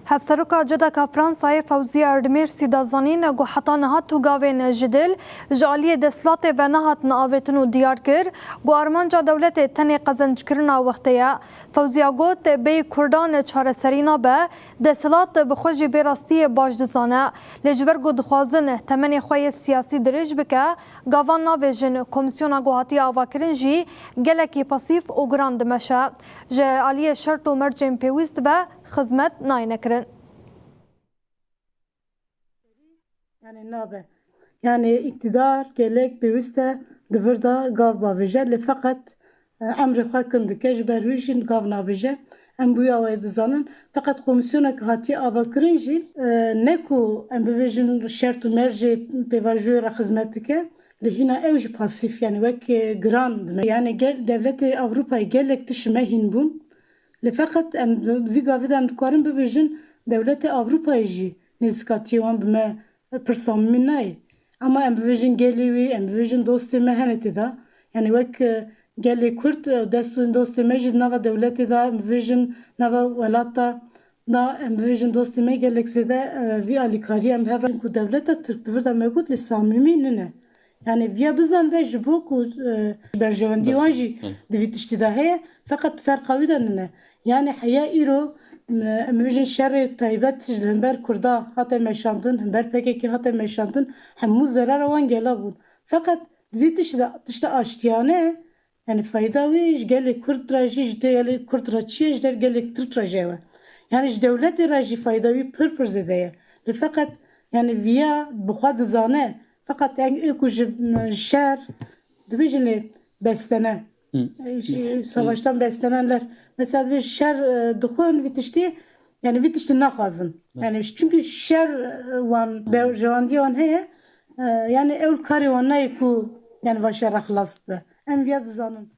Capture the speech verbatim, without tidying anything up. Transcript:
Hevseroka Cedaka Fransayê Fewziya Erdmêrsî da zanîn ku heta niha tu gavên ji dil ji aliyê desthilatê ve nehatin avêtin û diyar kir ku armanca dewletê tenê qezenckirina wextê ye. Fewziya got, bêyî Kurdan çareserî nabe, desthilat bi xwe jî vê rastiyê baş dizane. Lê ji ber ku dixwazin temenê xwe yê siyasî dirêj bike, gavan navêjin komîsyona ku hatiye avakirin jî gelekî pasîf û giran dimeşe. Ji aliyê şert û mercên pêwîst ve xizmet nayêne kirin. Yani nabe. Yani îktidar gelek pêwîst e di vir de gav bavêje, lê feqet, e, emrê xwe kin dike, ji ber wî jî gav navêje. Em bi wî awayî dizanin. Feqet komîsyonek hatiye avakirin jî, e, ne ku em bibêjin şert û mercê pêvajoyê re xizmet dike, lê hîna ew jî pasîf, yani wek, e, giran dime. Yani gel, dewletê Ewropayê gelek tişt ji me hîn bûn. Lê feqet em di vî gavê de em dikarin bibêjin, dewletê Ewropayê jî nêzîkatiyê wan bi me pir samîmî nayê. Ema em bibêjin gelê wî, em bibêjin dostê me hene tê de. Yani wek, e, gelê Kurd, e, dest û dostê me jî di nava dewletê de, em bibêjin nava welat de, da em bibêjin dostê me gelek zêde, e, vî alîkariyê em bi hev re ku dewleta Tirk di vir de mewcûd lê samîmî nine. Yani viya bizanibe ji bo ku, e, berjewendî wan jî di vî tiştî de heye, feqet ferqa wî de nine. Yani heya îro, e, em bibêjin şerê taybet ji hember Kurda hate meşandin, hember P K K hate meşandin, hemû zerara wan gela bûn. Feqet di vî tiştî de, tişta aştiyane, yani fayda wî ji gelê Kurd re jî, ji gelê Kurd re çi ye, ji der gelê Tirk re jî ew e. Yani ji dewletê re jî fayda wî pir pir zêde ye. Lê feqet yani viya bi xwe dizane, feqet yani ê ku ji, m, şer dibêjin lê bestene. Hı. E, ji savaştan bestenenler. Mesela dibêjin şer, e, dixwin vî tiştî, yani vî tiştî naxwazin. Hı. Yani çünkü şer, e, wan, berjewendiya wan heye, e, yani ew karê wan nayê ku yani va şer re xilas bibe. Em viya dizanin.